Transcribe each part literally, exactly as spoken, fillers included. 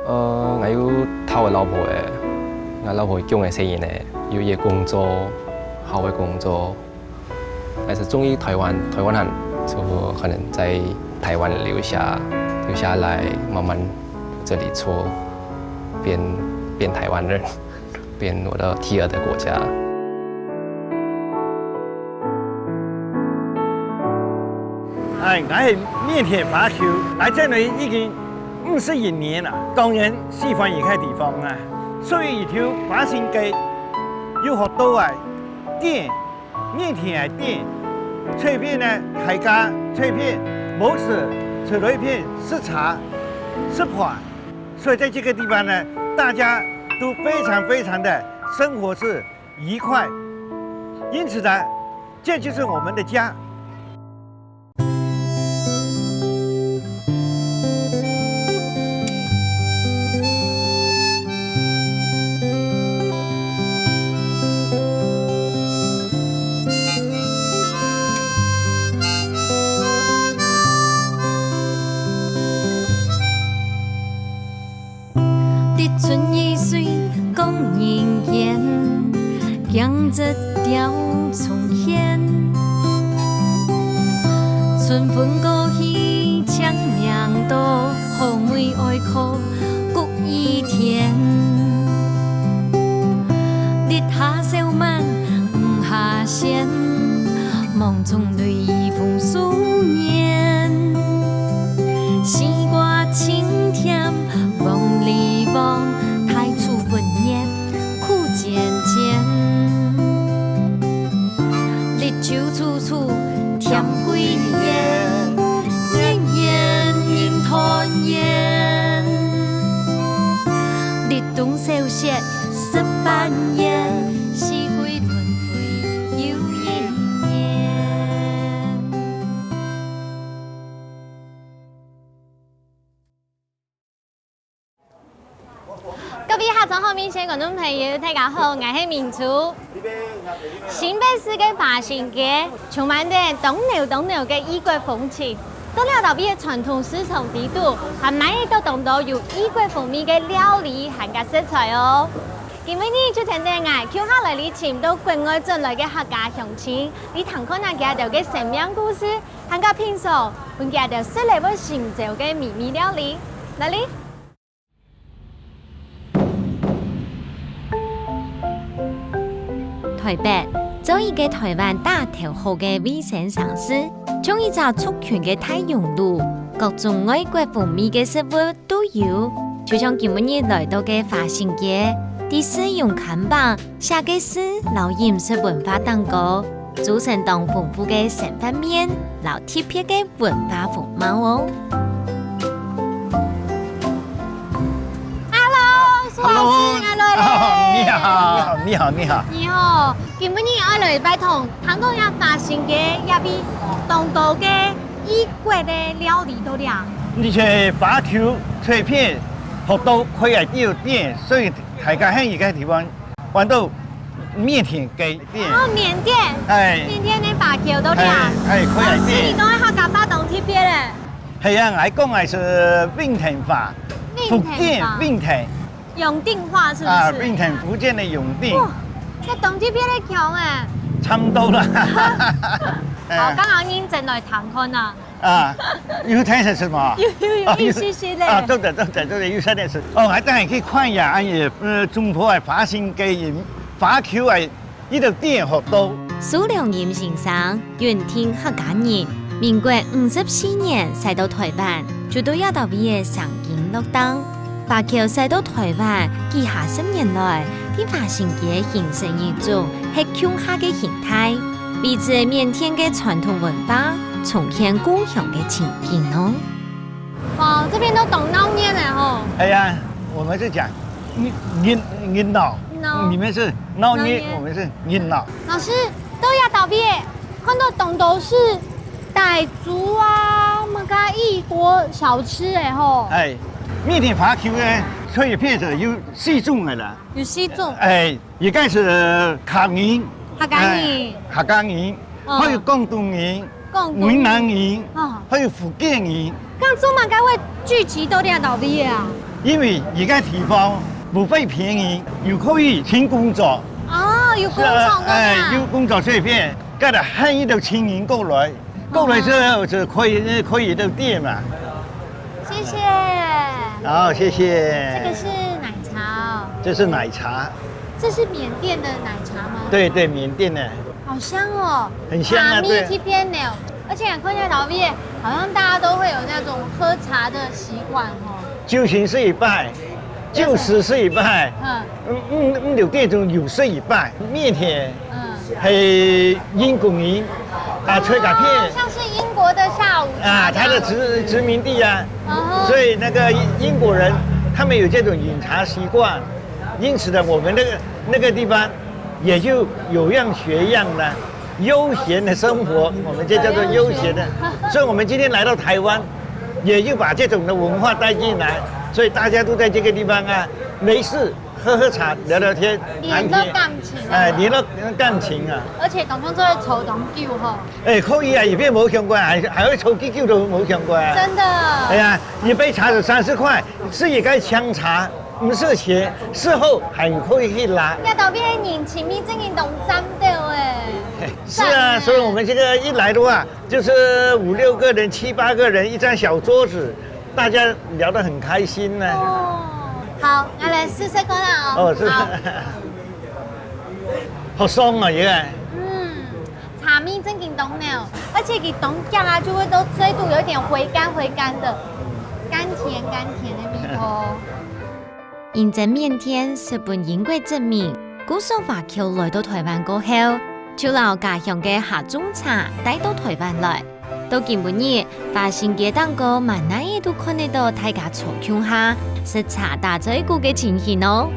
呃，𠊎有討个老婆欸，𠊎老婆降个細人仔，有一個工作，好个工作。𠊎係中意台灣，台灣人，就可能在台灣留下，留下來，慢慢這裡做，變，變台灣人，變我的第二的國家。哎，𠊎係麵田華僑，來這裡已經五十一年了。當然喜歡這個地方啊，所以一條華新街有好多啊店，麵田个店，隨便呢，大家隨便無事，隨隨便食茶、食飯。所以在這個地方呢，大家都非常非常的生活是愉快。因此呢，這就是我們的家。 立春雨水降人間，驚蟄吊蟲絃。春分過去，清明到，好梅哀苦穀雨田。日下小滿，雨下仙，望中雷雨風數年。西瓜清甜，黃梨黃，大樹溫熱。 苦煎煎。綠洲處處添桂圓，年年人團圓。立冬小雪十萬年，四季輪迴又一年。 各位客庄好面前个觀眾朋友，大家好，𠊎係明珠。新北市个華新街，充滿著當濃當濃个異國風情。到這搭位个傳統市場裡肚，還買得到當多有異國風味个料理還加食材哦。今晡日就𢯭等𠊎共下來尋到國外轉來个客家鄉親，來聽看啊佢兜个生命故事，還加品嚐分佢兜食了會心焦个美味料理。來哩！ 臺北，做一個臺灣打頭好个衛生城市，像一隻族群个大熔爐，各種外國風味个食物都有。就像今晡日來到个華新街，在市容看板寫个食摎飲食文化頂高，組成當豐富个生活面摎特別个 文化風貌哦。Hello，蘇老師，𠊎來了。你好，你好，你好，你好。你好，今晡日𠊎來拜訪，聽講這華新街這位當多个異國个料理到這。而且華僑隨便學到開个店，所以大家喊這個地方 搬到麵田街店。哦，麵店。哎。麵店个華僑到這。哎，哎，開來店。老師，你都會客家話當特別咧。係啊，𠊎講个係永定話，永定話。福建永定。永定話是不是？啊，永定，福建个永定。哇，這當特別个腔哎。差不多啦。哎。好，剛剛認真來聽看啊。 啊，有聽得出嗎？有，有，有，哦，有，一息息咧。啊，對的，對的，對的，有聽得出。哦，𠊎等下去看一下，哎呀，呃，中和个華新街，華僑个一個店好多。蘇良音先生，永定客家人，民國五十四年徙到臺灣，就在這搭位个生根落檔。 華僑徙到臺灣幾下十年來，在華新街形成一種歇共下个形態，維持麵田个傳統文化，重現故鄉个情景哦。哇，這邊都當鬧熱了吼。哎呀，我們是講，熱，熱鬧，鬧。你們是鬧熱，鬧熱。我們是熱鬧。老師，到這搭位，看到當多係傣族啊，麼个異國小吃个吼。哎，麵田華僑呢，所以變成有四種个啦。 有四種。哎，一個係客人，客家人。哎，客家人，哦。還有廣東人，廣東人。閩南人，哦。還有福建人。該做麼个會聚集到這搭位啊？因為這個地方不費便宜，又可以請工作。哦，有工作个啦。係啊，哎，有工作隨便，該度喊一兜青年過來，過來之後就可以可以到店嘛。謝謝。好，謝謝。這個是奶茶哦。這是奶茶。這是緬甸的奶茶嗎？對對，緬甸的。好香哦。很香啊，茶米對。這邊呢，而且看起來老味，好像大家都會有那種喝茶的習慣哦。 酒醒食一擺，酒食食一擺，嗯。嗯，嗯，嗯，有這種有食一擺，麵條，嗯。係英國人啊，吹卡片。哦，像是英國的下午茶啊，這樣。他的殖殖民地啊，嗯哼。所以那個英國人他們有這種飲茶習慣，因此呢，我們那個那個地方也就有樣學樣了。 悠閒的生活，我們這叫做悠閒的。所以我們今天來到台灣，也就把這種的文化帶進來，所以大家都在這個地方啊，沒事喝喝茶，聊聊天，聯絡感情啊。談天，哎，聯絡感情啊。而且當中做得抽當久吼。哎，可以啊，也變無相關，還還會抽幾久都無相關啊。真的。哎呀，一杯茶就三十塊，是一個香茶。 毋使錢，事後還可以去拿。這到底係人情味真正當讚到欸。是啊，讚欸。所以我們這個一來的話，就是五六個人、七八個人一張小桌子，大家聊得很開心呢。哦，好，𠊎來試試看啊哦。哦，是。好。好爽啊，這個。嗯，茶味真正當濃，而且佢當遽啊，就會都嘴肚有一點回甘回甘的，甘甜甘甜的味道。 因為緬甸識分英國殖民，故所華僑來到臺灣過後，就摎家鄉个客種茶帶到臺灣來。到今晡日，華新街頂高滿哪仔都看得到大家坐共下，食茶打嘴鼓个情形哦。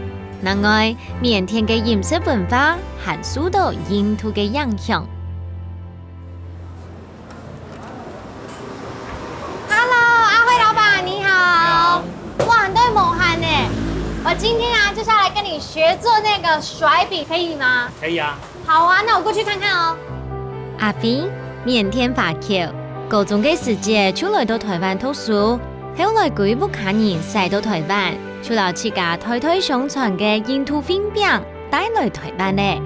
另外，緬甸个飲食文化還受到印度个影響。 Hello，阿輝老闆，你好。你好。哇，你都無閒呢。我今天啊，就是要來跟你學做那個甩餅，可以嗎？可以啊。好啊，那我過去看看哦。阿輝，緬甸華僑，高中个時節就來到臺灣讀書，後來歸屋下人徙到臺灣，就摎自家代代相傳个印度粉餅帶來臺灣了。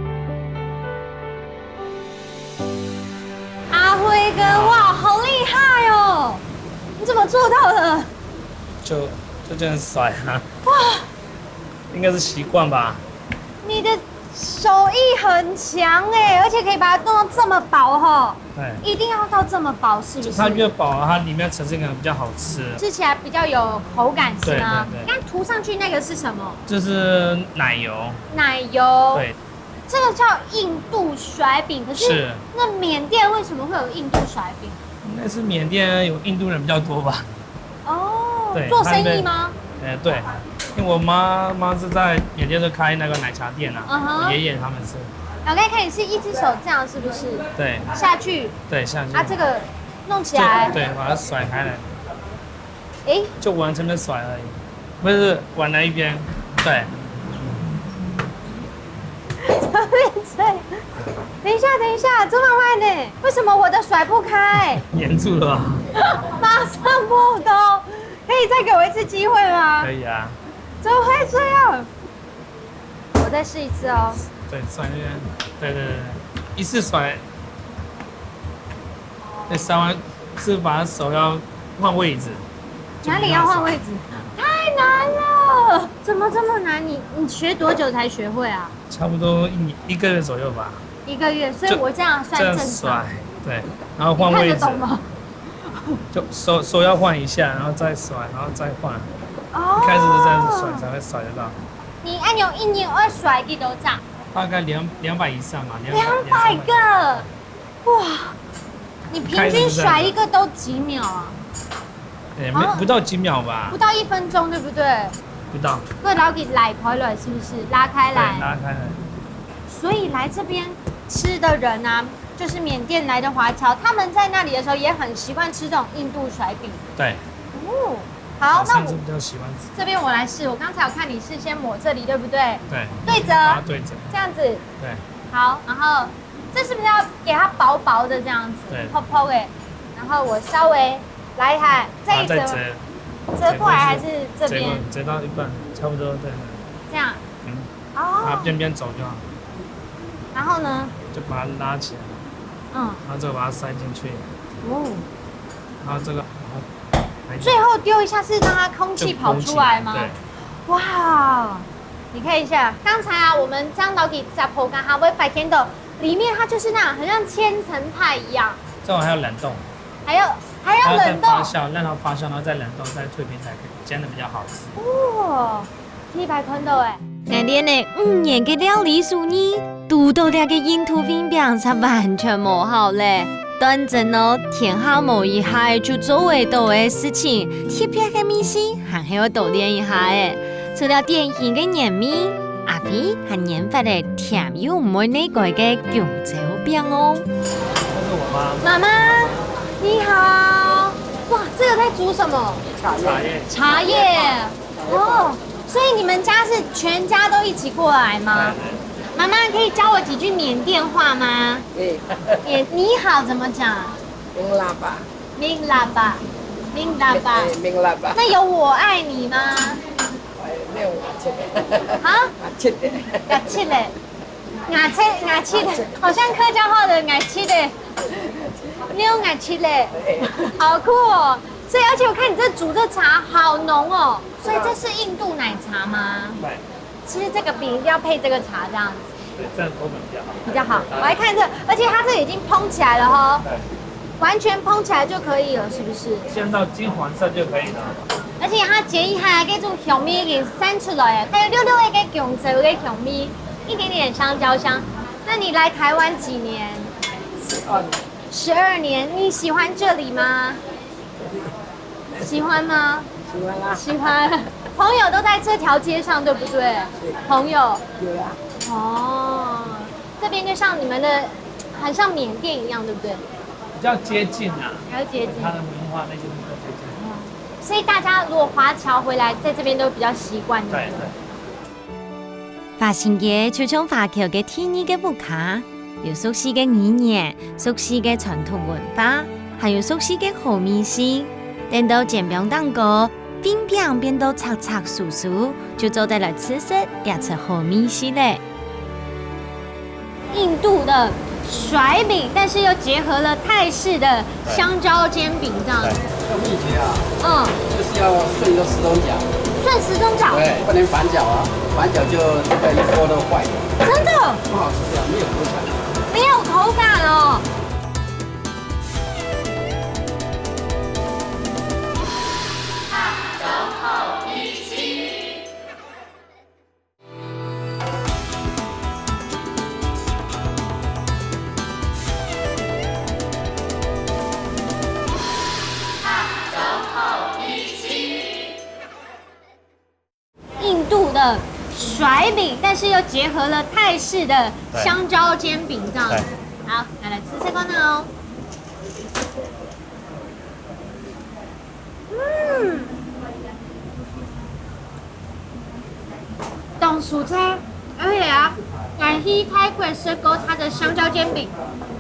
阿輝哥，哇，好厲害哦！你怎麼做到的？就就這樣甩啊。哇，應該是習慣吧。你的手藝很強欸，而且可以把它弄到這麼薄吼。對。一定要到這麼薄，是不是？它越薄，它裡面呈現感比較好吃。吃起來比較有口感，是嗎？對，對，對。剛塗上去那個是什麼？這是奶油。奶油。對。 這個叫印度甩餅，可是，是。那緬甸為什麼會有印度甩餅？應該是緬甸有印度人比較多吧。哦，對，做生意嗎？他們，呃，對，因為我媽媽是在緬甸就開那個奶茶店啊，嗯哼。我爺爺他們是。老哥，看你是一隻手這樣是不是？對。下去。對，下去。啊，這個弄起來。就，對，把它甩開來。 欸，就完全的甩而已，不是往那一邊，對。怎麼變這樣？等一下，等一下，這麼慢呢？為什麼我的甩不開？黏住了吧？馬上破功，可以再給我一次機會嗎？可以啊。怎麼會這樣？我再試一次哦。對，甩那邊，對对对对，一次甩，那三万是把手要换位置，哪裡要換位置？太難了，怎麼這麼難？你你學多久才學會啊？差不多一年一个月左右吧。一个月，所以我這樣算正常。这样甩，对，然后换位置。你看得懂吗？就手手要换一下，然后再甩，然后再换。哦，一开始是这样子甩才会甩得到。你恁樣一日愛甩幾多張？大概两两百以上嘛，两百两百个，哇！你平均甩一个都几秒啊？哎，没不到几秒吧？不到一分钟，对不对？不到。会拉给拉开了，是不是？拉开来。对，拉开来。所以来这边吃的人啊，就是缅甸来的华侨，他们在那里的时候也很习惯吃这种印度甩饼。对。哦，好，那我早上是比较喜欢吃。这边我来试，我刚才有看你是先抹这里，对不对？对。对折，把它对折。这样子。对。好，然后这是不是要给它薄薄的这样子，对。泡泡哎？然后我稍微来一下，再一折。然后再折。折过来还是这边？折过，折到一半，差不多在那里。这样。嗯，啊，哦，边边走就好。然后呢？就把它拉起来，嗯，然后再把它塞进去，哦，然后这个，然后最后丢一下是让它空气跑出来吗？就鼓起来，对。哇，你看一下，刚才啊，我们张导给 s a p 刚好会发现到里面它就是那样，很像千层派一样。这种还要冷冻。还要还要冷冻。还要再发酵，让它发酵，然后再冷冻，再退冰才可以，这样子比较好吃。哦，第一排看到哎。眼前个五年个料理手艺，堵到这个印度冰饼才完全无效咧。当真哦，天下无一下就做得到个事情，特别个味緒还係要多练一下个。除了典型个原味，阿飞还研发了甜又毋會膩嘴个弓蕉餅哦。这是我妈。妈妈，你好。哇，这个在煮什么？茶叶。茶叶。哦，所以你们家是全家都一起过来吗？对，对。妈妈，可以教我几句缅甸话吗？可以。缅，你好怎么讲？明拉巴。明拉巴，明拉巴。哎，明拉巴。那有我爱你吗？哎，没有，我切的。啊？我切的。我切的。 牙切，牙切的，好像客家话的牙切的，没有牙切的，好酷哦！所以，而且我看你这煮这茶好浓哦，所以这是印度奶茶吗？对。是不是这个饼一定要配这个茶这样子？对，这样口感比较好。比较好。我来看这，而且它这已经蓬起来了吼。对。 完全蓬起来就可以了，是不是？煎到金黄色就可以了。而且它剪一下，这种香味已经散出来了，还有溜溜的个弓蕉的香味，一点点香蕉香。那你来台湾几年？十二年。十二年，你喜欢这里吗？喜欢吗？喜欢啊。喜欢。朋友都在这条街上，对不对？朋友。有啊。哦，这边就像你们的，很像缅甸一样，对不对？ 比较接近啊，比较接近。它的文化那些比较接近。嗯，所以大家如果华侨回来，在这边都比较习惯，对不对？对，对。发现个就像华僑个第二个屋下，有熟悉个语言、熟悉个传统文化，还有熟悉个好味緒。等到煎餅蛋糕， 冰饼变到脆脆酥酥，就做得来试试这出好味緒咧。印度的甩饼，但是又结合了泰式的香蕉煎饼这样子。对。这个秘诀啊，嗯，就是要顺着时钟脚。顺时钟脚？对，不能反脚啊，反脚就这一锅都坏了。真的？不好吃掉，没有口感。没有口感哦。 印度的甩饼，但是又结合了泰式的香蕉煎饼这样子。对。好，来，来吃吃看哦。嗯，当酥脆，而且啊，我去泰国吃过它的香蕉煎饼，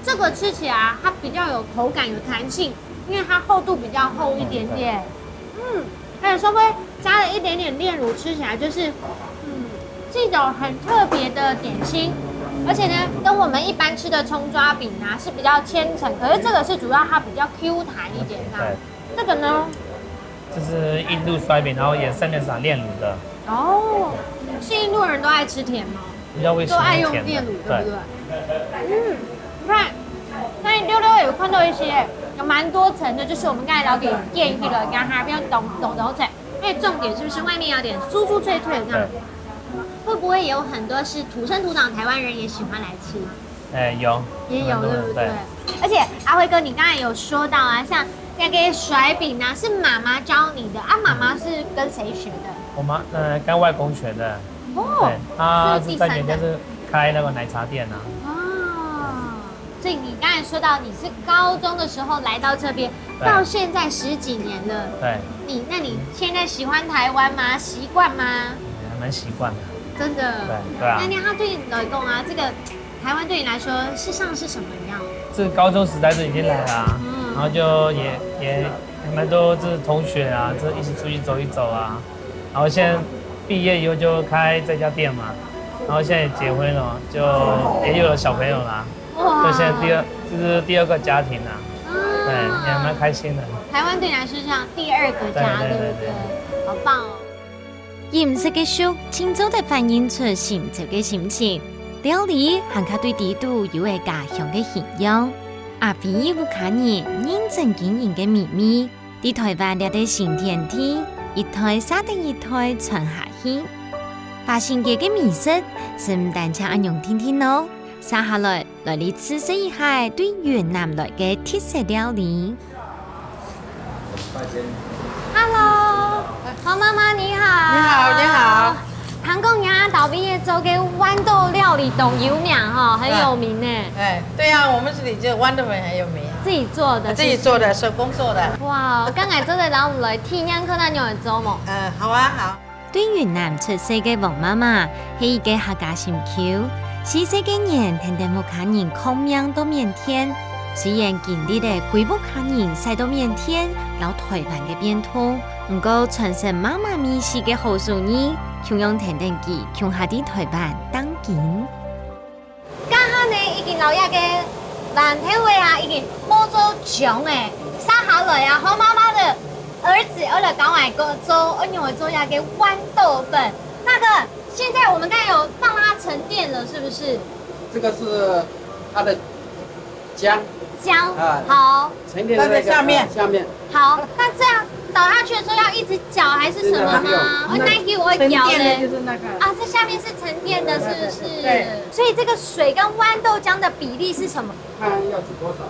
这个吃起来啊，它比较有口感、有弹性，因为它厚度比较厚一点点。嗯，还有稍微加了一点点炼乳，吃起来就是，嗯，是一种很特别的点心，而且呢，跟我们一般吃的葱抓饼啊是比较千层，可是这个是主要它比较 Q 弹一点这样。对。这个呢？这是印度甩饼，然后也上面撒炼乳的。哦，是印度人都爱吃甜吗？比较会喜欢甜的。都爱用炼乳，对不对？对。嗯，你看，那你溜溜有看到一些有蛮多层的，就是我们刚才老点建议的，给它不用懂懂懂层。因为重点是不是外面有点酥酥脆脆的这样？对。会不会有很多是土生土长台湾人也喜欢来吃？哎，有，也有，蛮多人，对不对？对。而且阿辉哥，你刚才有说到啊，像那个甩饼啊，是妈妈教你的啊，妈妈是跟谁学的？我妈，呃，跟外公学的。哦，对，他是在缅甸是开那个奶茶店啊。哦，所以你刚才说到你是高中的时候来到这边，对。到现在十几年了。对。你，那你现在喜欢台湾吗？习惯吗？还蛮习惯的。真的？对，对啊。那你他对你来讲啊，这个台湾对你来说是像是什么样？是高中时代就已经来了啊，嗯。然后就也，也你们都是同学啊，就一起出去走一走啊。然后现在毕业以后就开这家店嘛，然后现在也结婚了，就也有了小朋友啦，就现在第二，这是第二个家庭啦，对，也蛮开心的。台湾对你来说是像第二个家，对对对对不对？好棒哦！饮食个熟，盡做得反映出心中个心情。料理還較對底肚有个家鄉个形象。阿飛屋下人認真經營个秘密，在台灣這个新天地，一代續等一代傳下去。花心街个美食，係毋單淨恁樣定定哦。接下來，來你試食一下對雲南來个特色料理。 Hello，黃媽媽你好。你好，你好。聽講你啊，倒畢業做个豌豆料理當有名哈，很有名呢。哎，对呀、我们这里就豌豆粉很有名，自己做的，自己做的，手工做的。哇，剛才做得摎我們來體驗看下仰般做無？嗯，好啊，好。對雲南出世个黃媽媽係一个客家心臼，四歲个年跈等屋下人抗命到緬甸。雖然經歷了歸屋下人徙到緬甸摎台灣个變動，毋過傳承媽媽味緒个好手藝，共樣跈等佢共下在台灣打滾。 這下呢，已經摎這个豌豆仔啊，已經磨做漿仔，續下來啊，黃媽媽的兒子愛來教𠊎做，愛仰般做這个豌豆粉。大哥，現在我們剛才有放它沉澱了，是不是？这个是它的浆，漿，啊好，沉淀的那个它在下面啊下面。好，那這樣倒下去的時候要一直攪還是什麼嗎？對，對，對。哦，那給我攪沉澱的就嘞。是那个。啊，这下面是沉澱的，是不是？对。所以这个水跟豌豆浆的比例是什么？看要煮多少。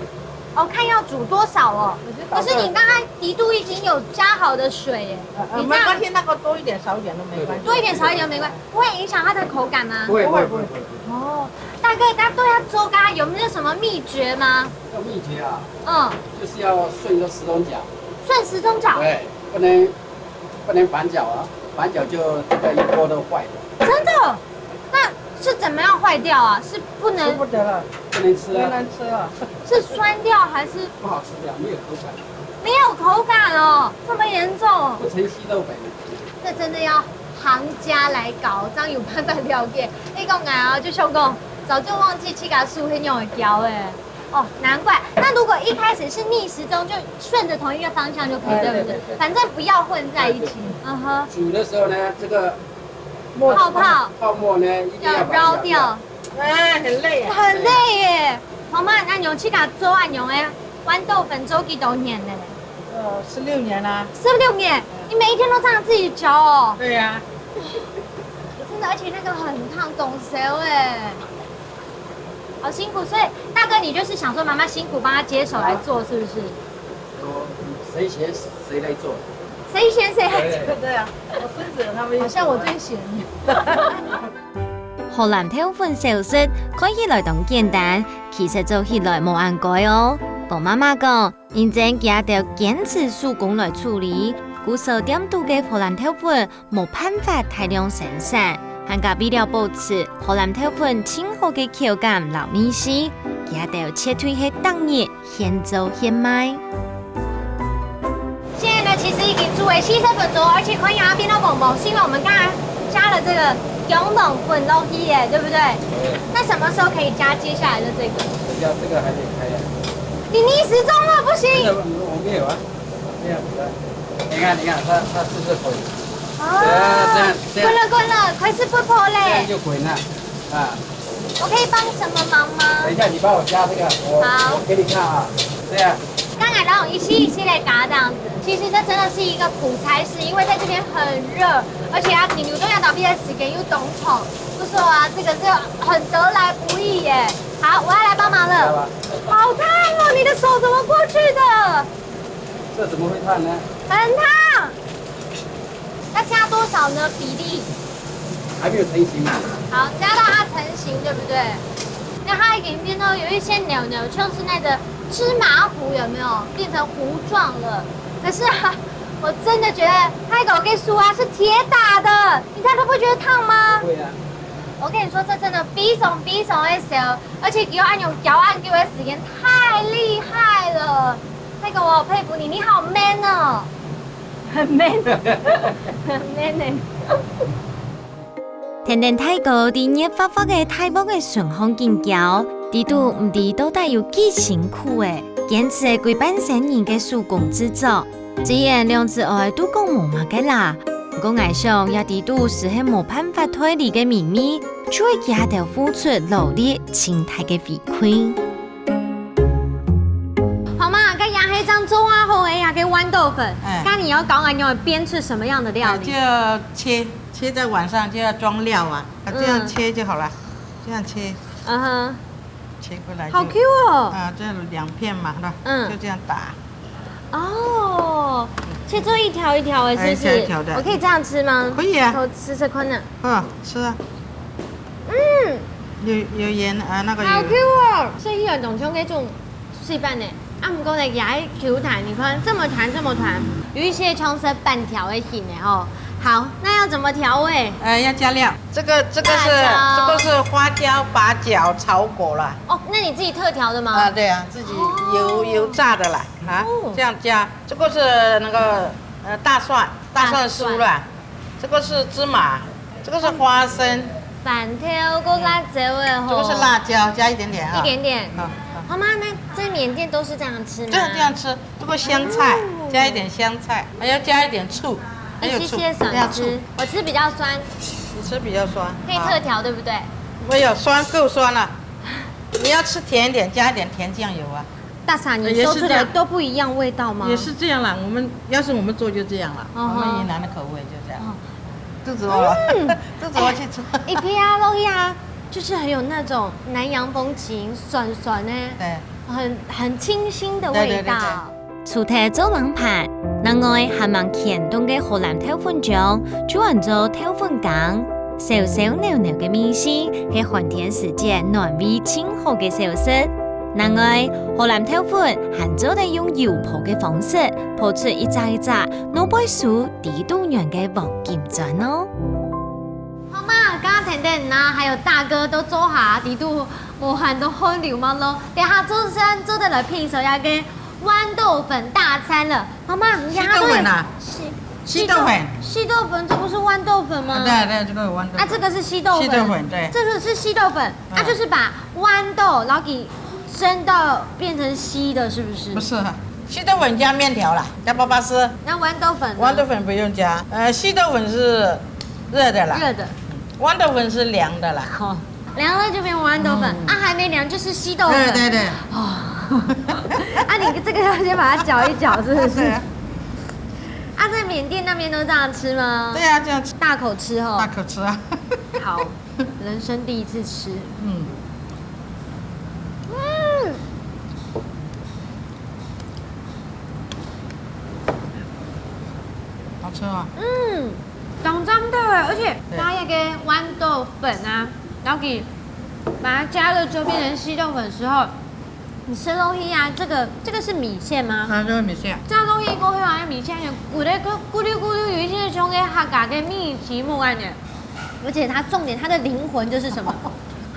哦，看要煮多少哦。可是你刚才底肚已经有加好的水耶，呃，你这样没关系，那个多一点少一点都没关系。多一点少一点没关系，不会影响它的口感吗？不会不会不会不会。哦，大哥，那都要做咖，有没有什么秘诀吗？这个秘诀啊，嗯，就是要顺着时钟脚，顺时钟脚。对，不能不能反脚啊，反脚就这个一锅都坏了。真的？那是怎么样坏掉啊？是不吃能不得了，不能吃啊，不能吃了。是酸掉还是不好吃的，没有口感。没有口感哦？这么严重？不成吸肉粉。这真的要行家来搞，这样有办法了解。你讲啊，就像讲，早就忘记自家手是用的教哎。哦，难怪。那如果一开始是逆时钟，就顺着同一个方向就可以，哎对不对？对对对反正不要混在一起。对对对嗯哼，煮的时候呢，这个泡泡泡沫呢一定要把它要捞掉。哎，很累啊。很累耶。妈妈，那你自家做恁样个豌豆粉做几多年了？呃，十六年啦。十六年，你每一天都这样自己攪哦？对呀、真的，而且那个很烫，懂谁哎？好辛苦，所以大哥，你就是想说妈妈辛苦，帮他接手来做，是不是？谁嫌谁来做？谁嫌谁来做？对啊，我孙子他们好像我最闲。荷蘭豆粉小食看起來當簡單，其實做起來無恁該哦。黃媽媽講，認真佢兜堅持手工來處理，故所店肚个荷蘭豆粉無辦法大量生產，還加為了保持荷蘭豆粉盡好个口感摎味緒，佢兜絕對係逐日現做現賣。现在呢，其实已经煮了四十分钟，而且看起来变到黄黄，是因为我们刚才加了这个姜黄粉落去耶，对不对？那什么时候可以加接下来的这个？这个这个还没开啊。你逆时钟了，不行。这个我没有啊，这样子啊。你看，你看，它它是不是滚？哦，对啊，这样这样滚了滚了，开始不破这样嘞。就滚了啊。我可以帮什么忙吗？等一下，你帮我加这个，我好我给你看啊，这样。刚才让我一些一些来嘎这样子，其实这真的是一个苦差事，因为在这边很热，而且要停留中央倒闭的时间又冬虫，不说啊，这个是很得来不易耶。好，我要来帮忙了。好烫哦！你的手怎么过去的？这怎么会烫呢？很烫。要加多少呢？比例？还没有成型嘛。好，加到它成型，对不对？那它已经变到有一些扭扭，像是那个芝麻糊，有没有？变成糊状了。可是啊，我真的觉得泰国给酥啊是铁打的，你看都不觉得烫吗？不会啊。我跟你说，这真的非常非常的小，而且给我按钮，给我按给我的时间太厉害了。那个我佩服你，你好 man 哦，很 man，很 man 呢。甜甜大哥在熱發發个大鑊个順風緊攪，裡肚毋知到底有幾辛苦誒，堅持个歸半生人个手工製作。雖然兩子哀都講無麼个啦，毋過𠊎想這裡肚斯係無辦法代理个祕密，就係佢兜付出勞力，盡大个回饋。 好嘛，該也係正做啊好个呀，該豌豆粉。哎。該你要教俺用邊吃什麼樣的料理？哎，就要切，切在碗上就要裝料啊，啊，這樣切就好了，嗯。這樣切。嗯哼。切过来就，好 Q 哦。啊，这两片嘛，是吧？嗯。就这样打。哦，切做一条一条的，是不是？哎，一条一条的。我可以这样吃吗？可以啊。我吃吃看呢。嗯，吃啊。嗯。有，有盐啊，那个有。好 Q 哦，所以有种像那种 水粄呢。啊，毋過呢，也還Q彈，你看這麼彈，這麼彈，有一些像是粄條的形的吼。好，那要怎麼調味？呃，要加料。这个，这个是，辣椒。这个是花椒、八角、草果啦。哦，那你自己特调的吗？啊，对啊，自己油，哦。油炸的啦，啊，哦。这样加。这个是那个，呃，大蒜，大蒜酥啦。大蒜。 这个是芝麻，这个是花生。粄條跟辣椒的吼。这个是辣椒，加一点点啊。一点点。好，好。好吗？那在缅甸都是这样吃吗？对，这样吃。这个香菜，哦。加一点香菜，还要加一点醋，还有醋，一些些酸汁，要醋。我吃比较酸。你吃比较酸，可以特调，好。对不对？没有，酸，够酸了。你要吃甜一点，加一点甜酱油啊。 大嫂，你做出来都不一样味道吗？也是这样啦，我们，要是我们做就这样啦，嗯哼。我们云南的口味就这样。哦。肚子饿了，嗯。肚子饿去吃。哎，一片啊，落去啊，就是很有那种南洋风情，酸酸的，对。很，很清新的味道。对，对，对，对。除忒做冷粄，另外還吂牽凍个荷蘭豆粉漿，就安做豆粉羹。燒燒暖暖个味緒，係寒天時節暖胃盡好个小食。 另外，荷蘭豆粉還做得用油泡个方式，泡出一隻一隻，拿背手知肚軟个黃金磚哦。好嘛，剛剛甜甜啊，還有大哥都做下，知肚無閒都汗流滿咯。等下做先做得來品嚐一下个豌豆粉大餐了。好嘛，你看它都有，西豆粉啊。西，西豆粉。西豆粉，这不是豌豆粉吗？啊，对，对，这个有豌豆粉。啊，这个是西豆粉。西豆粉，对。这个是西豆粉。 它就是把豌豆，然后给蒸到变成稀的，是不是？不是，西豆粉加面条啦，加巴巴丝。那豌豆粉呢？豌豆粉不用加，呃，西豆粉是热的啦，热的。豌豆粉是凉的啦。哦，凉了就变豌豆粉，嗯。啊，还没凉就是稀豆粉。对，对，对。哦，啊，你这个要先把它搅一搅，是不是？对啊。啊，在缅甸那边都这样吃吗？对啊，这样吃。大口吃哦。大口吃啊。好。 人生第一次吃。嗯。嗯。好吃啊。嗯，当赞的，而且对。它那个豌豆粉啊，然后给把它加热之后变成稀豆粉的时候，你吃东西啊，这个，这个是米线吗？啊，这个米线。这样东西过后啊，米线有咕噜咕噜咕噜咕噜，有一些像个客家个米线木案的。 而且它重点，它的灵魂就是什么？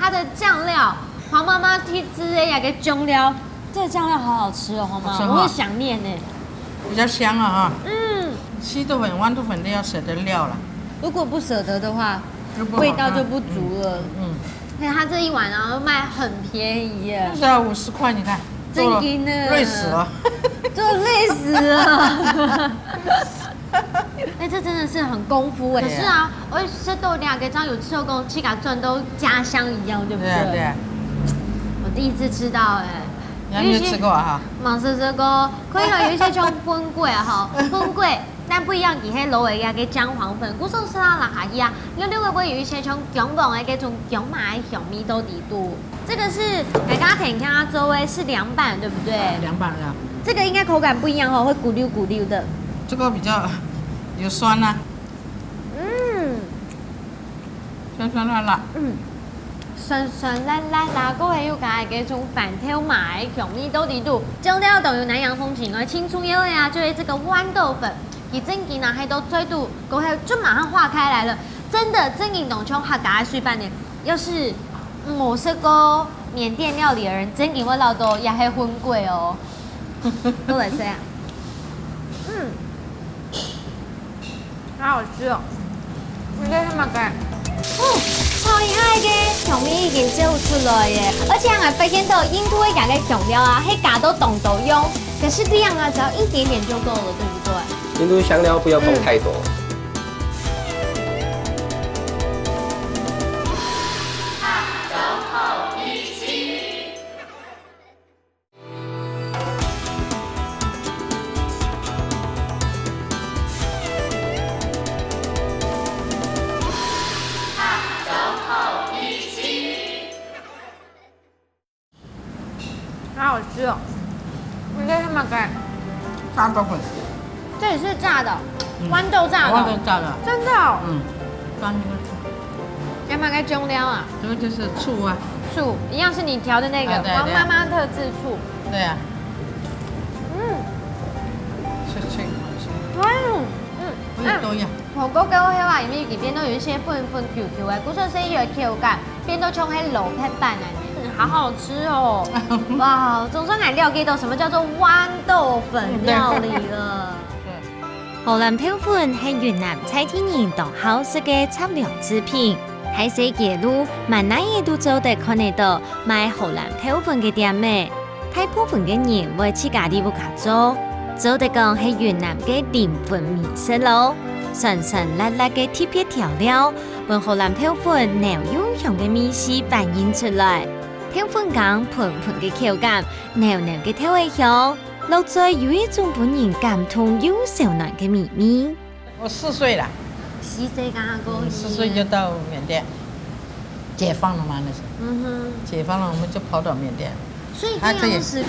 它的酱料，黄妈妈提汁的那个酱料，这个酱料好好吃哦，黄妈，好吃哈。我会想念呢。比较香啊哈。嗯。稀豆粉、豌豆粉都要舍得料了。如果不舍得的话，就不好吃。味道就不足了。嗯。嗯。而且它这一碗啊，卖很便宜耶。那时候五十块，你看，真的呢。做了累死了。做累死了。 哎，这真的是很功夫哎。对啊。可是啊，我也吃豆芽，给张有吃过，自家赚到家乡一样，对不对？对啊，对啊。我第一次吃到哎。你还没有吃过啊哈？有一些，没吃过，可以啊，有一些像粉粿啊哈，粉粿，但不一样，佢係落个个姜黄粉，故所吃到哪下去啊，六六个会有一些像姜黄的那种姜麻的香味道底肚。 这个是大家点看它周围是凉拌，对不对？凉拌的。这个应该口感不一样哦，会咕溜咕溜的。这个比较有酸啊。嗯。酸酸辣辣。嗯，酸酸辣辣啦，过后又加一个种番豆麻的香味道底肚，酱料都有南洋风情哦，青葱油呀，就是这个豌豆粉，佢正经拿去到嘴肚，过后就马上化开来了，真的正经当像客家的水粄呢。 要是無食過緬甸料理的人，真个會恅著也係粉粿哦。都來試啊。嗯，好好吃哦。你在幹嘛？哦，超厲害的，香味已經走出來耶！而且還發現到印度的這個香料啊，係加到當多樣，可是這樣啊，只要一點點就夠了，對不對？印度香料不要放太多。好好吃哦。你在幹嘛？炸豆粉。這也是炸的，嗯，豌豆炸的哦。豌豆炸的。真的哦。嗯，裝一个醋。幹嘛該醬料啊？這个就是醋啊。醋，一樣是你調的那個，啊，對，對。王媽媽特製醋。對啊。嗯。脆脆好吃。嗯，嗯。味道一樣。嗯，火鍋个話，因為裡面都有一些粉粉Q Q的，故所以有口感。 變到像係蘿蔔粄恁樣，嗯，好好吃哦！哇，總算𠊎了解到什麼叫做豌豆粉料理了。對。荷蘭豆粉係雲南在地人當好食个雜糧製品，大細街路滿哪仔都做得看得到賣荷蘭豆粉个店仔。 大部分个人會自家在屋下做，做得講係雲南个靈魂美食咯。酸酸辣辣个特別調料，分荷蘭豆粉濃又香个味緒反映出來。豆粉乾歕歕个口感，濃濃个豆仔香，落嘴有一種分人感動又燒暖个美味。 我四歲了，四歲剛剛過去。嗯，四歲就到緬甸，解放了嘛，那時候。嗯哼。解放了，我們就跑到緬甸。所以這樣是講，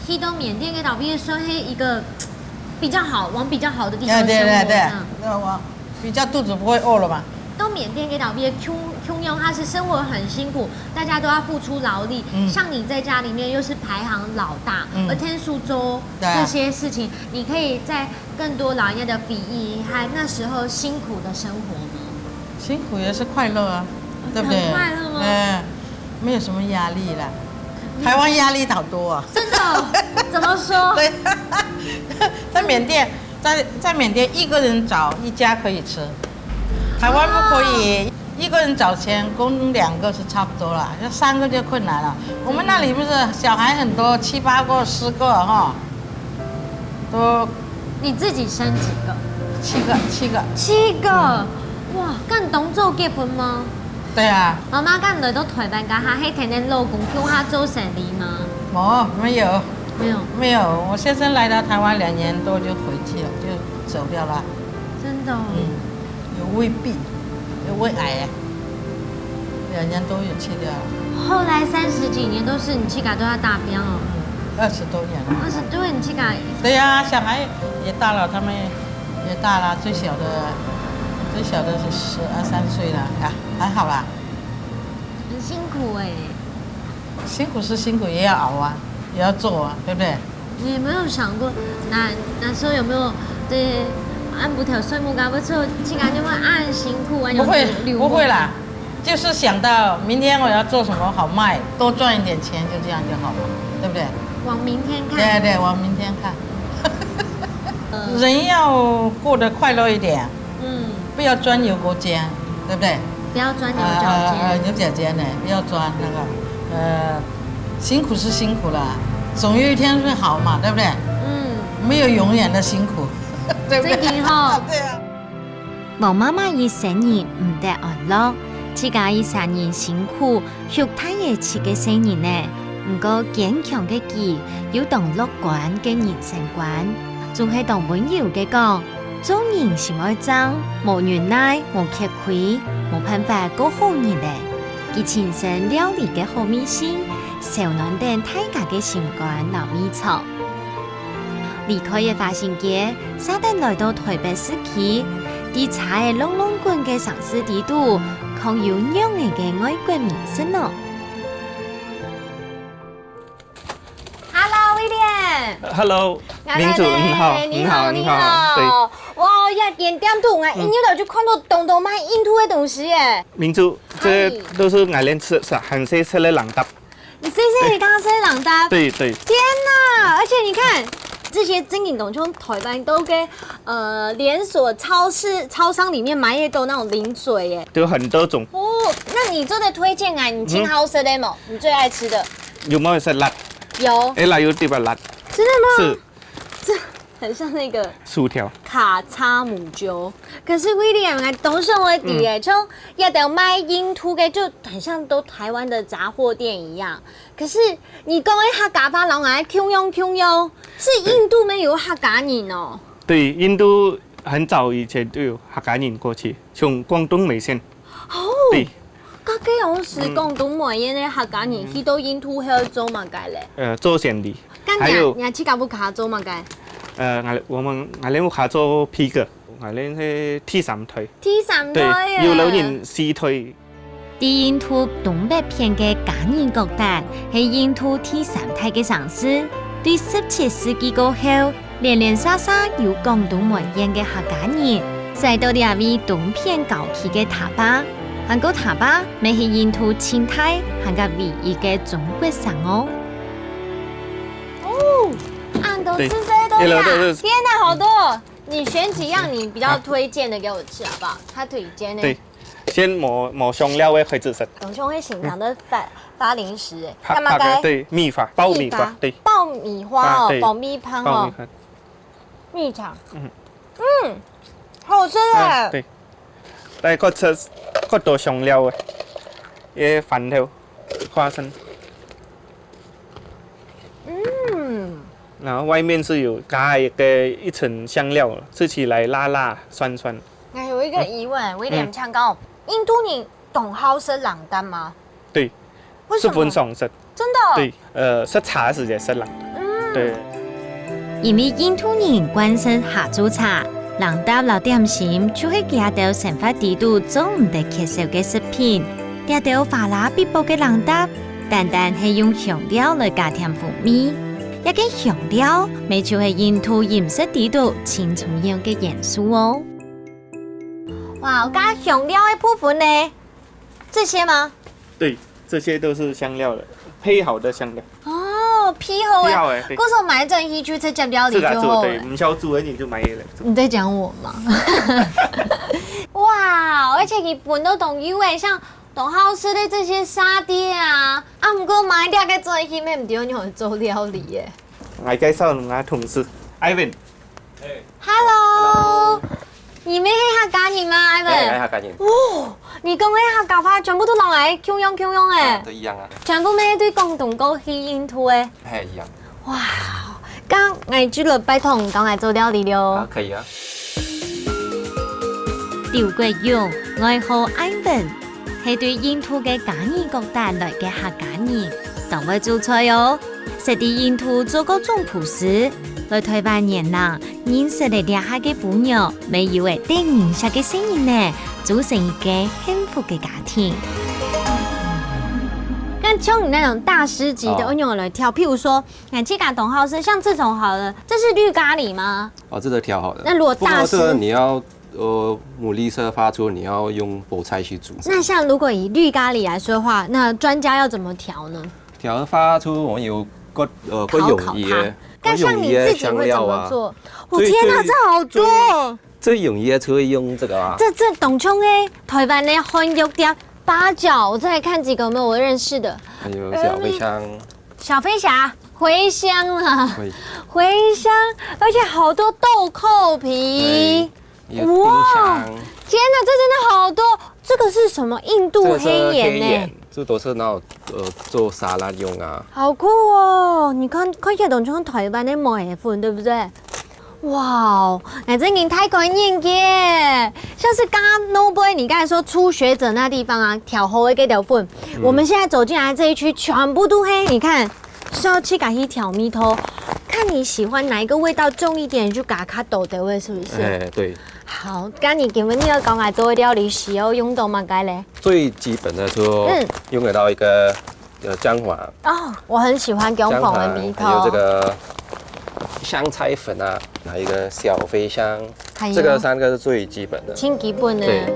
去到緬甸該島邊算是一個比較好，往比較好的地方生活，啊，對，對，對，這樣。那我比較肚子不會餓了嘛。到緬甸該島邊，共，共樣它是生活很辛苦，大家都要付出勞力。嗯。像你在家裡面又是排行老大，嗯。而天數周，對啊。這些事情，你可以在 更多老人家的回憶，還有那時候辛苦的生活呢？辛苦也是快樂啊，對不對？很快樂嗎？哎，沒有什麼壓力啦。台灣壓力好多啊。真的哦？怎麼說？對，在緬甸，在，在緬甸一個人找一家可以吃，台灣不可以，一個人找錢，供兩個是差不多了，要三個就困難了。我們那裡不是小孩很多，七八個、十個哈。 都你自己生幾個？七個，七個。七個？哇，恁當早結婚嗎？對啊。媽媽恁來到台灣該下，係跈等老公共下做生理嗎？無，沒有。沒有。沒有，我先生來到台灣兩年多就回去了，就走掉了。真的哦。嗯。 有胃病，有胃癌，兩年多就去掉了。後來三十幾年都是你自家都在打拚哦。嗯，二十多年了。二十多年你自家。對呀，小孩也大了，他們也大了，最小的，最小的是十二三歲了，啊，還好啦。很辛苦欸。辛苦是辛苦，也要熬啊，也要做啊，對不對？ 你有沒有想過，那，那時候有沒有，對，恁無頭睡目，該不會自家就會恁辛苦，恁有不會，流，流汗？不會啦，就是想到明天我要做什麼好賣，多賺一點錢，就這樣就好了，對不對？往明天看。對，對，往明天看。嗯。人要過得快樂一點， 嗯。不要鑽牛角尖，對不對？不要鑽牛角尖。呃，呃，呃，牛角尖呢，不要鑽那個，呃，辛苦是辛苦了，總有一天會好嘛，對不對？嗯。沒有永遠的辛苦，對不對？正經吼。對啊。黃媽媽一生人毋得安樂，自家一生人辛苦，畜大个七個細人仔，毋過堅強个佢有當樂觀个人生觀，總係當溫柔个講： 做人心愛正，無忍耐，無吃虧，無辦法過好日仔。佢親身料理个好味緒，燒暖等大家个心肝摎胃腸。離開个華新街，煞等來到台北市區，在車仔隆隆滾个城市裡肚，囥有樣仔个外國美食呢？ Hello，William。Hello，明祖，你好，你好，你好，你好。哇，這間店肚，𠊎一入來就看到當多賣印度个東西耶。明祖，這都係𠊎等食，食，還係食个零嗒。你細細个就識冷凍？對，對。天哪！而且你看，這些真正都從台灣到个，呃，連鎖超市、超商裡面買得到那種零嘴耶。有很多種。哦，那你做得推薦啊？你盡好食个無？你最愛吃的？有沒有吃辣？有。欸，辣有特別辣。真的嗎？是。這很像那個薯條。卡查姆酒。可是William啊，當想愛知耶，像一兜賣印度个，就很像都台灣的雜貨店一樣。可是你講个客家話，摎𠊎共樣共樣，是印度乜有客家人哦。對，印度很早以前就有客家人過去，從廣東梅縣。哦。對。該个有時廣東梅縣个客家人去到印度係做麼个咧？呃，做生理。該你，還有你自家屋下做麼个？呃，𠊎，我們，𠊎屋下做皮革，𠊎係第三代。第三代耶。對，有老人四代。在印度東北片个加爾各答係印度第三大个城市。對十七世紀過後， 連連續續有廣東梅縣个客家人徙到這位東片郊區个Dhaba，還過Dhaba乜係印度盡大還過唯一个中國城哦。哦，恁多食个都有，對，對，對。天哪，好多！你選幾樣你比較推薦的給我吃好不好？他推薦的。對，先無，無香料个開始食。有香味型講的發，發零食哎，幹嘛該？對，米花，爆米花，米花，對。爆米花哦，啊，對。爆米飯哦。爆米飯。 蜜糖。嗯。嗯，好吃耶。啊，對。來，過吃，過多香料个，一番豆、花生。嗯。然後外面是有加一個一層香料，吃起來辣辣酸酸。還有一個疑問，嗯。我有點想講，印度人當好食冷凍嗎？對，為什麼？十分常食。真的哦？對，呃，食茶時節食啦。嗯。對。因為印度人慣食下晝茶，冷凍摎點心就係佢兜生活裡肚做毋得缺少个食品。這兜花剌嗶啵个冷凍，單單係用香料來加添風味。這個香料，乜就係印度飲食裡肚盡重要个元素哦。哇，加香料个部分呢？ 這些嗎？對，這些都是香料的，配好的香料。哦，配好个。配好个，對。故所買轉去就直接料理就好了。自家做，對，毋曉煮个你就買來煮。你在講我嗎？哇，而且佢分到當幼欸，像當好食个這些沙爹啊，啊，毋過買這個轉去，乜毋知仰般做料理耶。𠊎介紹𠊎同事，Ivan。 Hello，你乜係客家人嗎，Ivan？哎，哎，客家人。哦，你講个客家話全部都摎𠊎共樣共樣欸。啊，都一樣啊。全部乜對廣東過去印度欸。嘿，一樣。哇，該𠊎就來拜託你教𠊎做料理了。啊，可以啊。劉國勇，外號Ivan， 係對印度个加爾各答來个客家人，當會煮菜哦。識在印度做過總廚師，來臺灣原來認識了這下个餔娘，乜有仔得人惜个細人仔，組成一個幸福个家庭。那像你那種大師級的，哦。仰般來挑？譬如說，你自家當好食，像這種好了，這是綠咖哩嗎？哦，這個調好了。那如果大師，不過這個你要，呃，牡蠣色發出，你要用菠菜去煮。那像如果以綠咖哩來說的話，那專家要怎麼調呢？調發出我們有各，呃，各用一些，烤，烤它。那像你自己會怎麼做？各用一些香料啊。我天哪，最，最，這好多哦！最，最容易的就會用這個啊。這，這當像欸，臺灣的漢藥店八角，我再來看幾個有沒有我認識的。還有小茴香。 小茴香，茴香啦，茴，茴香，而且好多豆蔻皮。對，有丁香。哇，天哪，這真的好多！這個是什麼？印度黑鹽欸。這個是黑鹽，這都是那種，呃，做沙拉用啊。好酷哦！你看，看起來都像臺灣的糜粉，對不對？ 哇哦，𠊎真經大開眼界！像是剛剛Noboy，你剛才說初學者那地方啊，調好个該條粉，嗯。我們現在走進來這一區，全部都係，你看，需要自家去調味道，看你喜歡哪一個味道重一點，就加較多个味，是不是？哎，對。好，該你今晡日愛教𠊎做个料理，需要用到麼个咧？最基本的就，嗯。用得到一個 呃，薑黃。哦，我很喜歡薑黃的味道。薑黃，還有這個香菜粉啊，還有一個小茴香，還有這個三個是最基本的。盡基本的。對。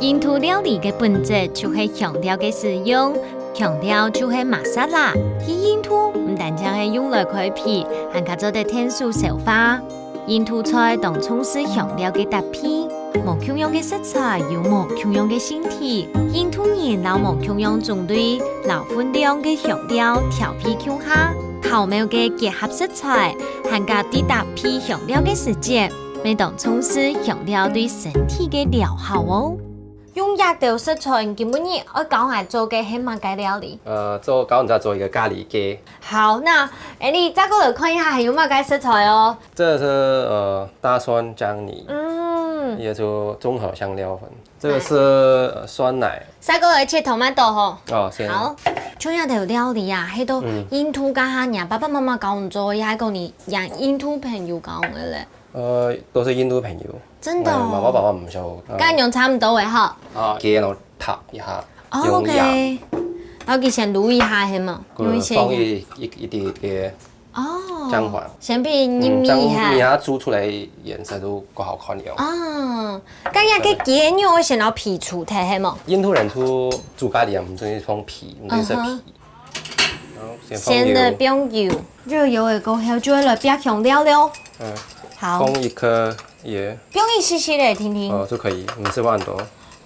印度料理个本質就係香料个使用，香料就係masala，在印度毋單淨係用來開脾，還較做得𢯭手消化。印度菜當重視香料个搭配，無共樣个食材有無共樣个性體。印度人摎無共樣種類摎分量个香料調配共下，巧妙个結合食材，還加在搭配香料个時節，乜當重視香料對身體个療效哦。 用這兜食材，今晡日愛教𠊎做个係麼个料理？呃，做，教你再做一個咖哩雞。好，那，欸，你再過來看一下還有麼个食材哦。這是，呃，大蒜、薑泥，嗯，也就綜合香料粉。這個是，呃，酸奶。再過來切tomato吼。哦，先。好，像這兜料理啊，係到印度該下，若爸爸媽媽教你做，也係講你，若印度朋友教你个咧。 呃，都是印度朋友。真的哦。哎，媽媽爸爸毋曉。呃，跟你差不多的哈。啊，雞肉燙一下，哦，用鹽。OK。然後佢先滷一下，係嗎？呃，用一些鹽。放一，一，一滴點哦，薑黃。先俾佢熨一下。嗯，這樣熨一下煮出來顏色都較好看了。哦，該這個雞肉愛先摎皮除忒，係嗎？印度人煮，煮咖哩啊，毋中意放皮，毋中意食皮。嗯哼。 好，先放油。先來放油，熱油个過後就會來煸香料了。嗯，好。放一顆鹽。放一息息仔定定。哦，就可以，毋使放很多。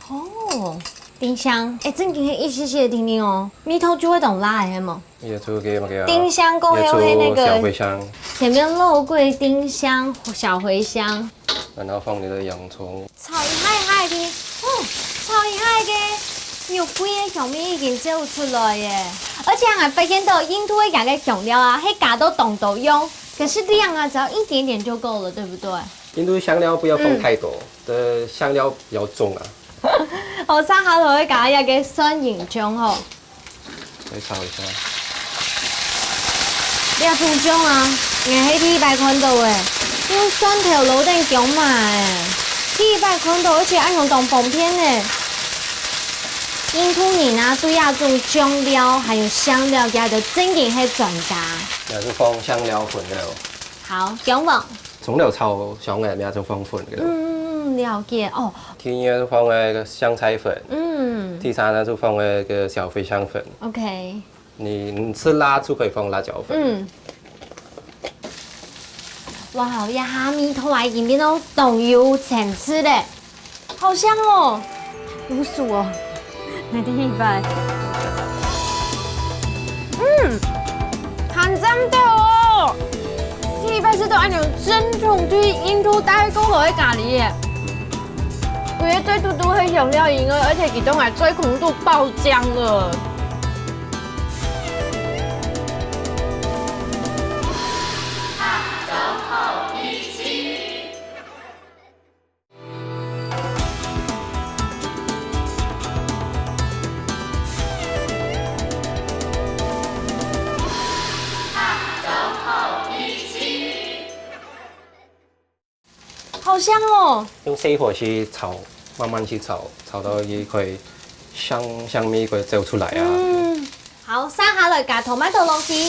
哦，丁香，欸，正經係一息息仔定定哦，味道就會當辣个，係無？也就給那個，丁香過後係那個，也就小茴香。前面肉桂、丁香、小茴香。 然後放你的洋蔥。炒一下下个，哦，炒一下个，肉桂个香味已經走出來耶！而且𠊎發現到印度个這個香料啊，係加到當多樣，可是量啊，只要一點點就夠了，對不對？印度香料不要放太多，嗯，這香料比較重啊。好，接下來會加一個蒜仁醬吼。 再炒一下。這種醬啊，𠊎係第一擺看到欸，用蒜頭摎等薑嫲欸，第一擺看到，而且恁樣當方便呢。印度人啊，對這種醬料還有香料，佢兜正經係專家。這係放香料粉个哦。好，薑黃。 蔥頭炒香个，乜就放粉个咯。嗯，了解哦。第二放个香菜粉，嗯，第三呢就放个小茴香粉。OK。你，你吃辣就可以放辣椒粉。嗯。哇，這下味道啊，已經變到當有層次咧。 好香哦，有數哦，來第一擺。嗯，還讚到哦！第一擺食到恁樣正宗對印度帶過來个咖哩耶。佢个嘴嘟嘟係香料味个，而且佢當然嘴空肚爆漿了。好香哦！用細火去炒，慢慢去炒，炒到佢可以香，香味可以走出來啊。嗯， 好，續下來加tomato落去，味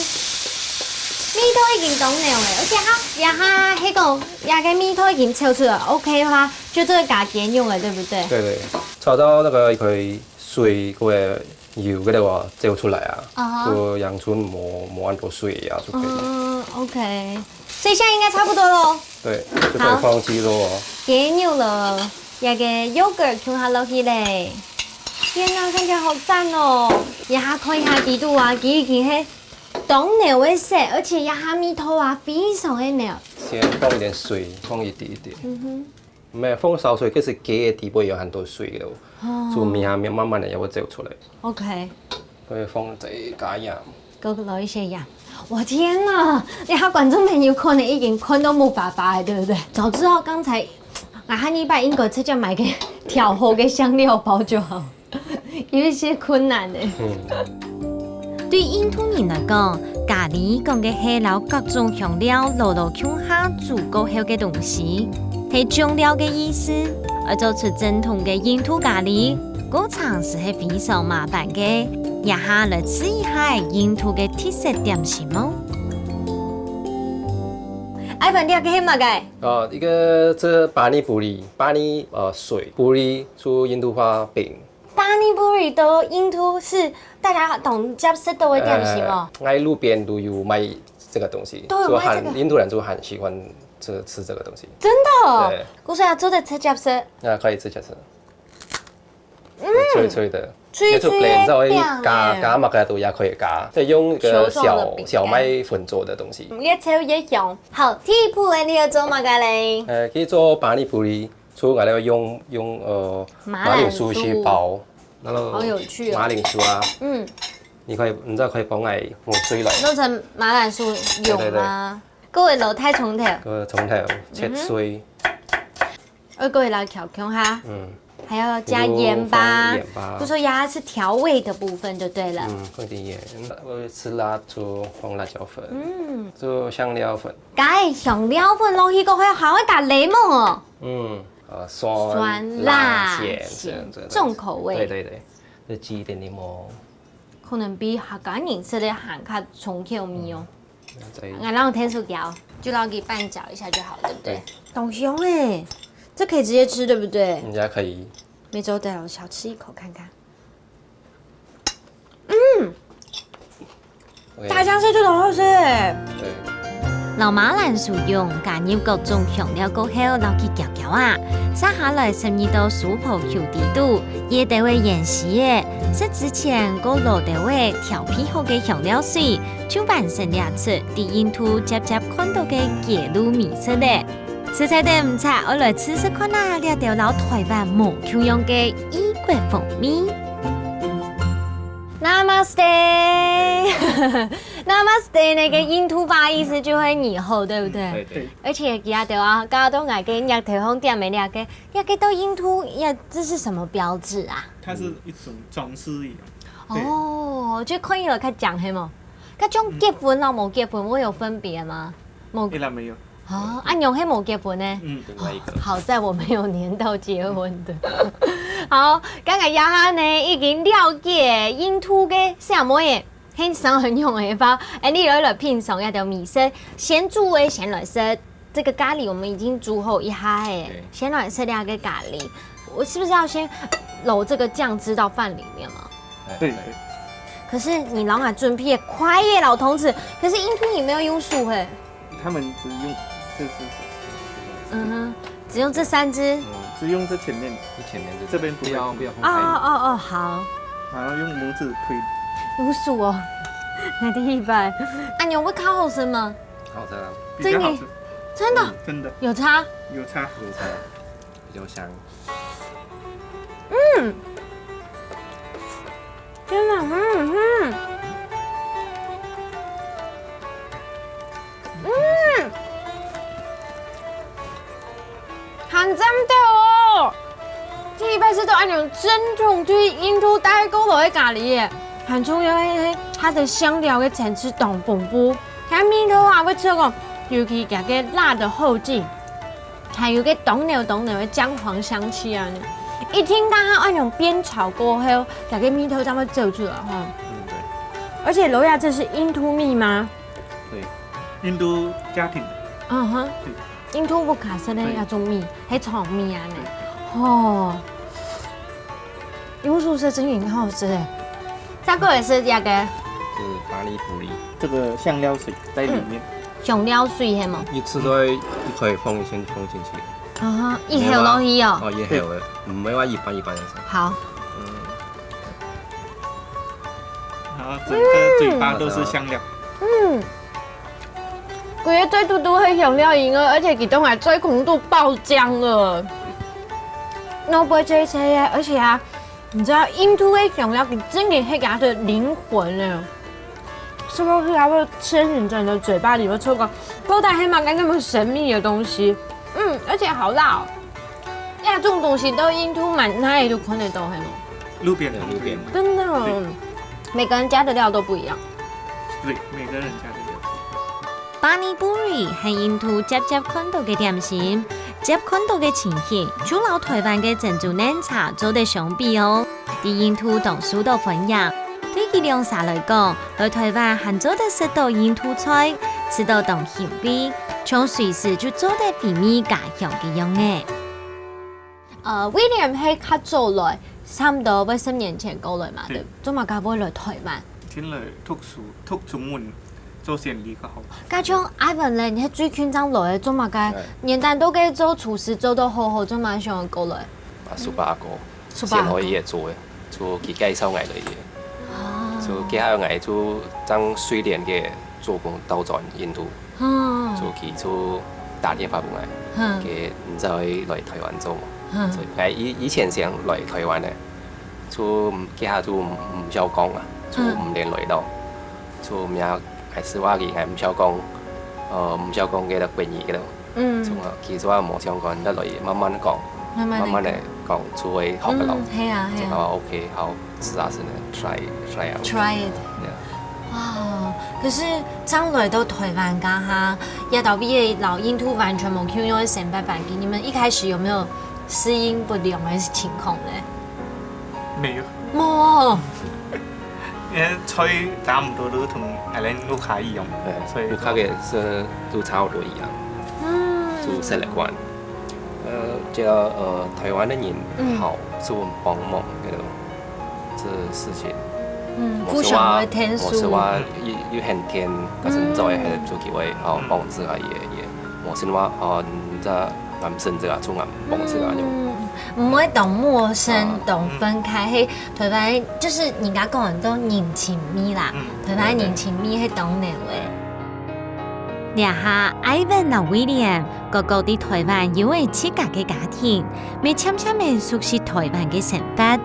道已經當濃了，而且哈，這下係講，這個味道已經炒出來，OK个話，就做加雞肉了，對不對？對對，炒到那個可以水或者油个話走出來啊，啊哈。就洋蔥無，無恁多水啊，就可以。嗯，OK，這下應該差不多咯。 對，就可以放雞肉哦。好。雞肉了，這個yogurt共下落去咧。天啊，看起來好讚哦！這下看一下底肚啊，佢已經係當濃个色，而且這下味道啊非常个濃。先放一點水，放一滴一滴。嗯哼。沒有，放少水，可是雞个底部有很多水的哦，哦。所以味道慢慢的也會走出來。OK。 所以放再加鹽。再落一些鹽。我天哪！這下觀眾朋友可能已經看到目巴巴了，對不對？早知道剛才，啊，下一擺應該直接買個調好个香料包就好，有一些困難呢。嗯。對印度人來講，咖哩講个係摎各種香料摎摎共下煮過後个東西，係醬料个意思。愛做出正統个印度咖哩， 過程斯係非常麻煩个，這下來試一下印度个特色點心哦。阿凡，這個係麼个？哦，一個係pani puri，pani，呃，水，puri就印度話餅。Pani puri到印度係大家當接受到个點心哦。呃，在路边都有卖这个东西，都有卖这个就很印度人就很喜欢吃吃这个东西，真的哦对，故所也做得直接食。那可以直接吃，脆脆的，脆脆的也就 blend 之后饼欸加加么个都也可以加，再用一个球状的饼干小小麦粉做的东西。越切越香。好，第一步个你要做么个嘞？呃，可以做 pani puri，除了要用用呃马马铃薯去铃薯包，然后好有趣哦马铃薯啊，嗯，你可以你知道可以包来磨碎来，弄成马铃薯油吗？各位老太从头，呃，从头切碎，二各位来调控哈，嗯，还要加盐巴盐，巴就，说牙齿调味的部分就对了。嗯，放点盐，我吃辣椒，放辣椒粉，嗯，做香料粉，加香料粉落去过后，还会加檸檬哦。嗯，呃，酸、酸辣咸咸这样子的重口味对对对，再挤一点柠檬，可能比客家人食个还较重口味哦。再俺让天数调，就让给拌搅一下就好，对不对？当香哎，这可以直接吃，对不对？人家可以每周都要小吃一口看看。 OK，大香是这种好吃哎。对。老马兰薯用加入各种香料过后，捞起攪攪啊，接下来十二道酥皮球底肚，也得会盐絲个，食之前过落得会调配好个香料水，就完成了出在印度接接看到个街路美食了。实在得毋错，我来试试看啊，这兜老台湾无共样个异国风味。 Namaste，Namaste 那个印度话意思就会你好，对不对？对对，而且其他的啊，刚刚都来跟亚特红店没两个，要给到印度呀，这是什么标志啊？它是一种装饰一样。对哦，就可以了，看讲黑吗？那种结婚了，没结婚，我有分别吗？没依然没有。哦，啊，用黑没结婚呢？嗯，另外一个。好在我没有黏到结婚的。好，刚刚呀哈呢已经了解印度个小妹耶，很少很用的话，哎，你来来品尝一下米色，先煮的先来吃。这个咖喱我们已经煮好一下哎对，先来吃两个咖喱，我是不是要先揉这个酱汁到饭里面吗？哎对对，可是你老板准备也快耶，老同志，可是印度你没有用手嘿，他们只用这是嗯哼，只用这三支。只用这前面，是前面这边不会不要不要放哦开。哦哦，好，然后用拇指推。有数哦，那第一拜，啊，你有会烤好吃吗？好的，比较好吃，真的真的有差，有差。用菜比较香。真的，嗯嗯嗯，很赞的哦。第一拜是都按照正统对印度带过来的咖喱耶，很重要的是它的香料的层次当丰富，它味道啊会吃个，尤其加个辣的后劲。 还有个当濃当濃个薑黃香氣啊呢。一聽到佢愛用煸炒過後，大家味道正會走出來哈。嗯，对。而且羅亞這是印度米嗎？对，印度家庭，嗯哼，印度屋下食个那種米，係長米啊呢。哦，用手食真的很好吃哎。再過來是這個是pani puri。这个香料水在里面。香料水係無？一次都会一口放先放进去。啊哈，一口落去哦。哦，一口的，唔係話一半一半样子。好，然后整个嘴巴都是香料。嗯，佢个嘴嘟嘟係香料味哦，而且佢當然嘴空都爆漿了。那不会这一切耶，而且啊，你知道印度个香料佢真个係佢个靈魂呢。吃落去，它會吃你整个嘴巴裡面，吃个到底係麼个那麼神秘的東西。嗯，而且好辣哦。呀，這種東西到印度滿哪裡都看得到，係嗎？路边路边真的哦，每個人加的料都不一樣。对，每个人家的料。 Pani puri 係印度接接看到个點心，接看到个情形，就摎台灣个珍珠奶茶做得相比哦。在印度當受到歡迎，對佢兩儕來講，來台灣還做得食到印度菜，食到當興味，像隨時就做得回味家鄉个樣仔。呃，William係較早來差不多會十年前過來嘛，對。對，做麼个會來台灣？先來讀書，讀中文，做生理較好。該像Ivan咧，你係最近正來个，做麼个？對。原旦都該做廚師做到好好，做麼个想過來？啊，叔伯阿哥，叔伯阿哥。先學佢个做个，就佢介紹𠊎來个。哦。就介紹𠊎就正瑞典个做工倒轉印度。 嗯。就佢就打電話分𠊎，嗯。佢毋知愛來台灣做無。嗯。所以𠊎以，以前想來台灣个，就佢下就毋，毋曉講啊，就嗯。毋能來到，就名還係話佢還毋曉講，呃，毋曉講个國語个咯。嗯。就啊，其實話無相關，得來慢慢講，慢慢地慢慢地講就會好个咯。嗯，係啊，係啊。就啊，OK，好。 試下先呢，try，try out。Try it。Yeah。哇，可是正來到台灣該下，這兜位个摎印度完全無共樣个生活環境，你們一開始有沒有適應不良的情況呢？沒有。無。因為菜差不多都同𠊎等屋下一樣，對，所以屋下个係都差不多一樣，嗯。就食得慣。 呃，這，呃，台灣个人嗯。好，就幫忙个咯，這事情。嗯，無係話，互相會添手。無係話有，有很天，可是你做會還做機會，好，幫自家也，也，無係話，哦，你這男生這個，就恁幫自家用。嗯，毋會當陌生，啊。當分開，嗯。係台灣，就是人家講很多人情味啦，嗯，台灣人情味係當濃个。對，對。這下，Ivan摎William 各各在台灣有了自家个家庭，乜漸漸仔熟悉台灣个生活。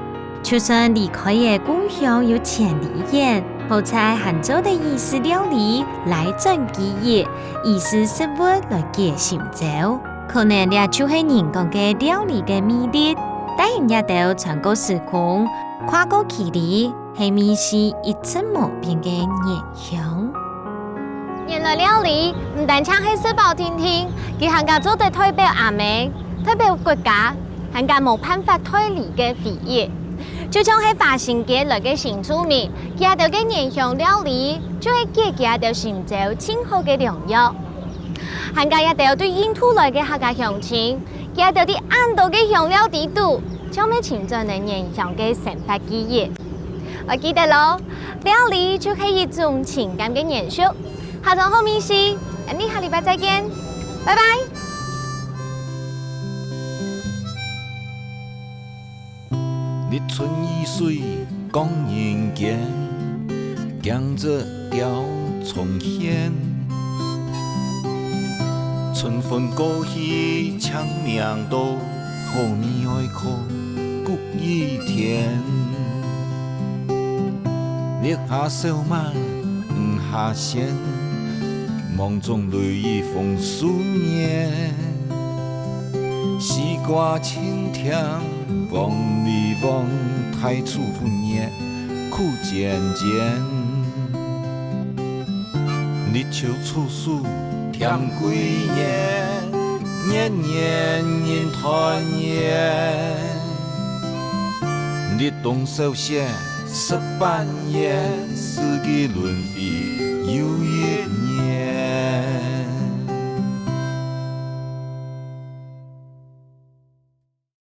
就算離開了故鄉有千里遠，好在還做得以食料理來轉記憶，以食食物來解心焦。可能這就係人講个料理个魅力，帶領這兜穿過時空、跨過距離， 係味緒一成無變个原鄉。原來料理毋單淨係食飽定定，佢還加做得代表阿姆、代表國家，還加無辦法代理个回憶。就像係華新街來个新住民，佢兜个原鄉料理，就係解佢兜心焦盡好个良藥。還加這兜對印度來个客家鄉親，佢兜在恁多个香料底肚，就乜尋轉了原鄉个生活記憶。 愛記得咯，料理就係一種情感个延續。下場好味緒，𠊎等下禮拜再見，拜拜。日春雨水降人間，驚蟄鳥蟲筅。春分過去，清明到，好味愛靠 谷雨天。月下小滿，魚蝦鮮，網中淚雨紅樹面。西瓜清甜，黃梨黃，大樹分月苦煎煎。 日出處處添桂圓，年年人團圓。立冬小雪食粄圓，四季輪迴